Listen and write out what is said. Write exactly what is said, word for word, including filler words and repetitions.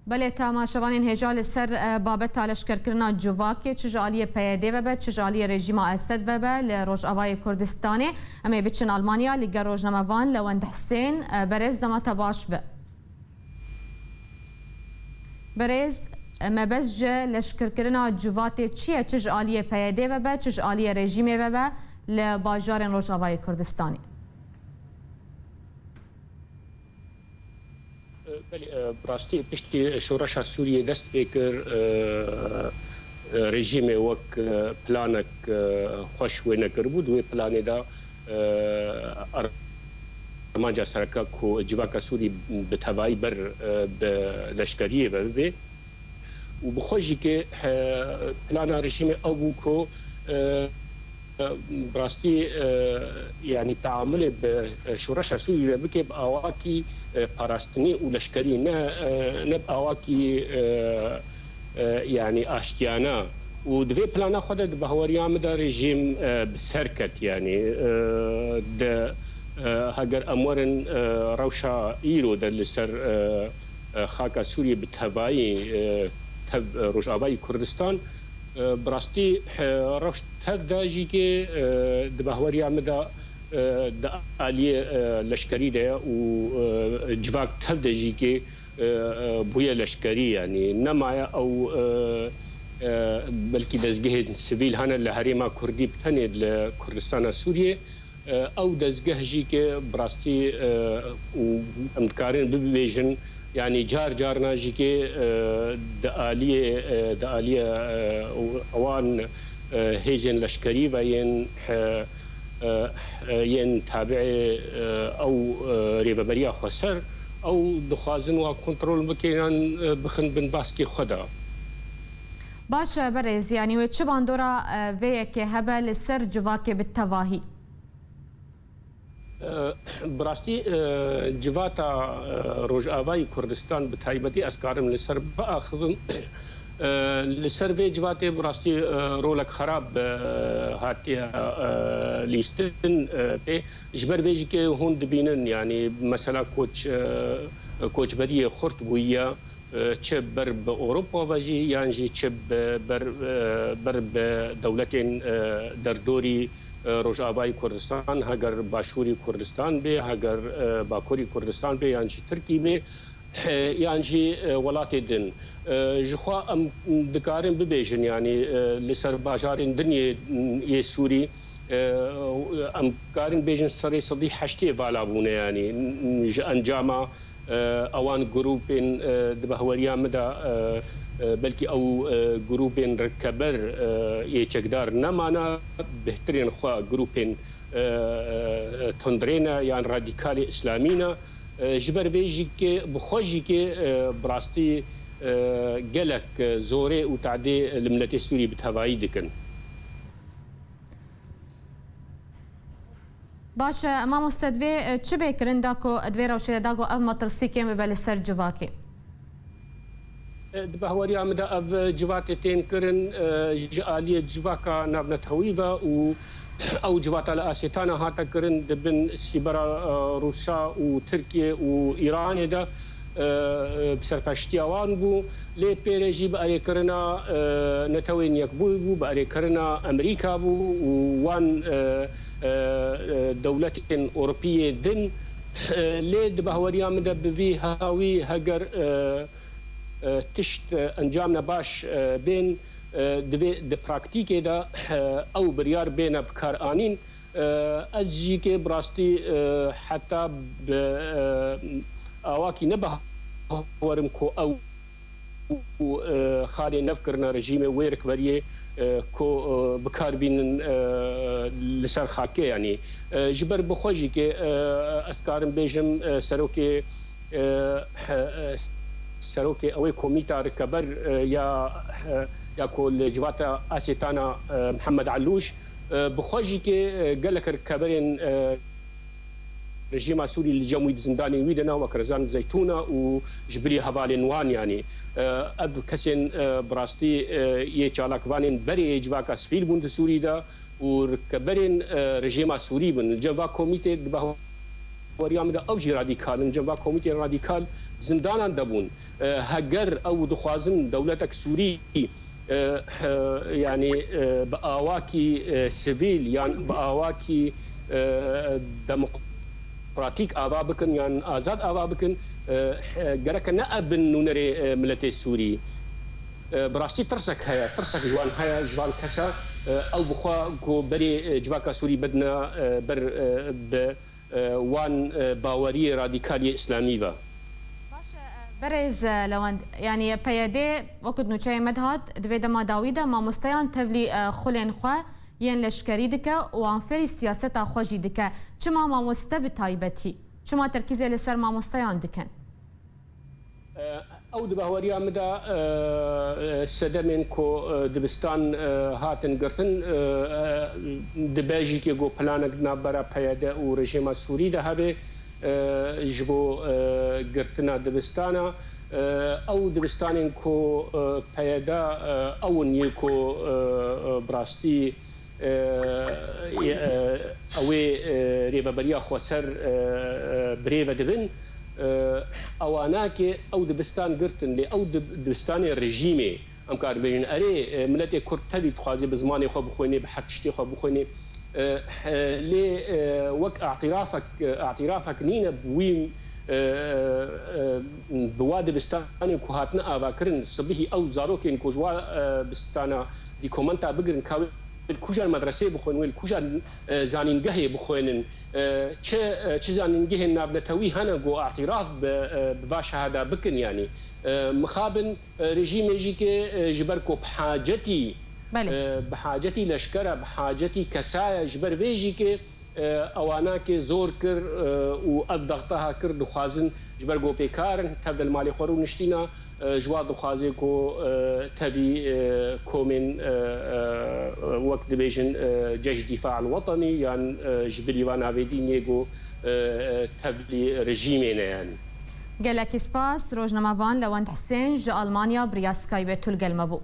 Belê, temaşevanên hêja li ser, e, babeta leşkerkirina civakê, çi ji aliyê P Y D ve be, çi ji aliyê rejîma Esed ve be li Rojavayê Kurdistanê. Em ê biçin Almanya, li gel rojnamevan Lewend Hisên, e, berêz, dema te baş be. Berêz, e, mebest ji leşkerkirina civatê çi ye, çi ji aliyê P Y D ve be, çi ji aliyê rejîmê ve be li bajarên Rojavayê Kurdistanê? Belê, e, bi rastî piştî şoreşa Sûriyê dest pê kir, e, e, rejîmê wek, e, planek, e, xweş wê nekiribû. Di wê planê de, e, armanca sereke ku civaka Sûrî bi tevayî ber, e, bi leşkeriyê ve bibê. Û bi xwe jî ke, e, plana rejîmê ew bû ku, e, e, bi rastî, e, yanî teamulê bi, e, şoreşa Sûrî re bike bi awakî, e, parastinî û leşkerî, ne, e, ne bi awakî, e, e, yanî aştiyane. Û di vê plana xwe de di bahweriya min de rejîm, e, bi ser ket, yanî, e, di, e, heger em werin, e, rewşa îro de li ser, e, e, xaka Sûriyê bi tevayî, e, tev, e, Rojavayî Kurdistan, e, bi rastî, e, rewş tev de jî ke, e, di bahweriya min de, e, di aliyê, e, leşkerî de ye û, e, civak tev de jî ke, e, e, bûye leşkerî, yanî nemaye ew, e, e, belkî dezgehên sivîl hene li herêma Kurdî bi tenê li Kurdistana Sûriyê. E, ew dezgeh jî ke bi rastî, e, û em dikarin bibêjin, yanî car carna jî ke, e, di aliyê, e, di aliyê, e, wan, e, hêzên leşkerî ve yên, e, e, e, yên tabiê, e, ew, e, rêveberiya xweser, ew dixwazin wa kontrol bikin yan, e, bixin bin baskê xwe de. Baş e, berêz, yanî wê çi bandora, e, vê yekê hebe li ser civakê bi tevahî? Bi rastî, e, civata, e, Rojavayî Kurdistan bi taybetî ez karim li ser biaxivim. E, li ser vê civatê bi rastî, e, rolek xerab, e, hatiye, e, lîstin, e, pê. Ji ber vê jî ke hûn dibînin, yanî mesela koç, e, koçberiyê xurt bûye. E, çi ber bi Ewropa ve jî yan jî çi bi ber, e, ber bi dewletên, e, derdorî, e, Rojavayî Kurdistan, heger Başûrî Kurdistan bê, heger, e, Bakurî Kurdistan bê yan jî Tirkî bê, e, yan jî, e, welatê din. E, ji xwe em dikarin bibêjin, yanî, e, li ser bajarên din yê, yê Sûrî, e, em karin bêjin serê sedî heştê vala bûne, yanî, ji encama e, ewan grûpên, e, di bahweriya min de, e, e, belkî ew, e, grûpên rikeber, e, yê çekdar nemane, bêhtirên xwe grûpên, e, e, tundrê ne yan radîkalê îslamî ne. E, ji ber vê jî ke bi xwe jî ke, e, bi rastî, e, gelek, e, zorê û tadê li miletê Sûrî bi tevayî dikin. Baş e, mamoste, divê, e, çi bê kirin da ku di vê rewşê de da ku ev metirsî kêm bibe li ser civakê? E, di bahweriya min de ev civatê tên kirin, e, ji aliyê civaka navnetewî ve û ew civata li Asêtana hate kirin di bin sîbera, e, Rûsa û Tirkiye û Îranê de, e, e, bi serpeştiya wan bû. Lê pê re jî bi erêkirina, e, Netewên Yekbûyî bû, bi erêkirina Amerîka bû û wan, e, e, e, dewletên Ewropî yê din. E, lê di bahweriya min de bi vî hawî heger, e, e, tişt, e, encam nebaş, e, bên, e, divê di praktîkê de, e, ew biryar bêne bikaranîn. E, ez jî kê bi rastî, e, heta bi, e, awakî ne bawer im ku ew, e, xalê nev kirine rejîmê wê rikberiyê, e, ku, e, bikar bînin, e, li ser xakê, yanî. E, ji ber bi xwe jî kê, e, ez karim bêjim, e, serokê, e, e, serokê ew ê komîta rikeber, e, ya, e, ya ku li civata Asêtana, e, Mihemed Elûş, e, bi xwe jî kê, e, gelek rikeberên, e, rejîma Sûrî li cem wî di zindanên wî de ne, wek Rezan Zeytûna û ji bilî hevalên wan, yanî, e, ev kesên, e, bi rastî, e, yê çalakvanên berê yê civaka sivîl bûn di Sûrî de û rikeberên, e, rejîma Sûrî bin. Li cem va komîtê di bahweriya min de ew jî radîkal in. Li cem va komîtên radîkal zindanan de bûn. E, heger ew dixwazin dewletek Sûrî, e, e, yanî, e, bi awakî, e, sivîl yan bi awakî, e, demokratîk ava bikin yan azad ava bikin, e, e, gereke ne ev bin nûnerê, e, miletê Sûrî. E, bi rastî tirsek heye, tirsek ji wan heye, ji van kesa, e, ew bi xwe ku berê, e, civaka Sûrî bidine, e, ber, e, bi, e, wan, e, baweriyê radîkal yê îslamî ve. Baş e, berêz, e, Lewend, yanî P Y D, wekî nûçeyê me dihat, di vê dema dawî de mamosteyan tevlî, e, xulên xwe yên leşkerî dike û wan fêrî siyaseta xwe jî dike. Çima mamoste bi taybetî? Çima terkîzê li ser mamosteyan dikin? E, ew di bahweriya min de, e, e, sedemên ku, e, dibistan, e, hatin girtin, e, e, dibe jî ku planek di navbera P Y D û rejîma Sûrî de hebe, e, ji bo, e, girtina dibistana. E, ew dibistanên ku, e, P Y D, e, ew in yê ku, e, e, bi rastî, e, e, ew ê, e, rêveberiya xweser, e, e, birêve dibin. E, ewana ke ew dibistan girtin, lê ew dib-, dibistanê rejîmê, em karin bêjin, erê, e, miletê Kurd tevî dixwaze bi zimanê xwe bixwêne, bi her tiştê xwe bixwêne. E, e, lê, e, wek îtirafek, e, îtirafek nîne bi wî, e, e, bi wa dibistanê ku hatine avakirin, sibihî ew zarokên ku ji wa, e, bistana dîkomenta bigirin, ka wê li kujan medresê bixwin, wê li kujan, e, zanîngehê bixwênin, e, çi, e, çi zanîngehên navnetewî hene ku îtiraf bi, e, bi va şehada bikin, yanî, e, mixabin, e, rejîmê jî ke, e, ji ber ku bi hacetî, Belê. e, bi hacetî leşkera, bi hacetî kesaya, ji ber vê jî ke, e, ewana ke zor kir, e, û ev dexta ha kir, dixwazin ji ber ku pêkar in, tev de li malê xwe rûniştîna, e, ji wa dixwaze ku, e, tevî, e, komên, e, e, wek dibêjin, e, Ceyş Dîfa el Wetenî yan, e, ji bilî van navê dîn yê ku, e, e, tevlî rejîmê ne yanî. Gelekî spas, rojnamevan Lewend Hisên ji Almanya bi riya Skype tu li gel me bû.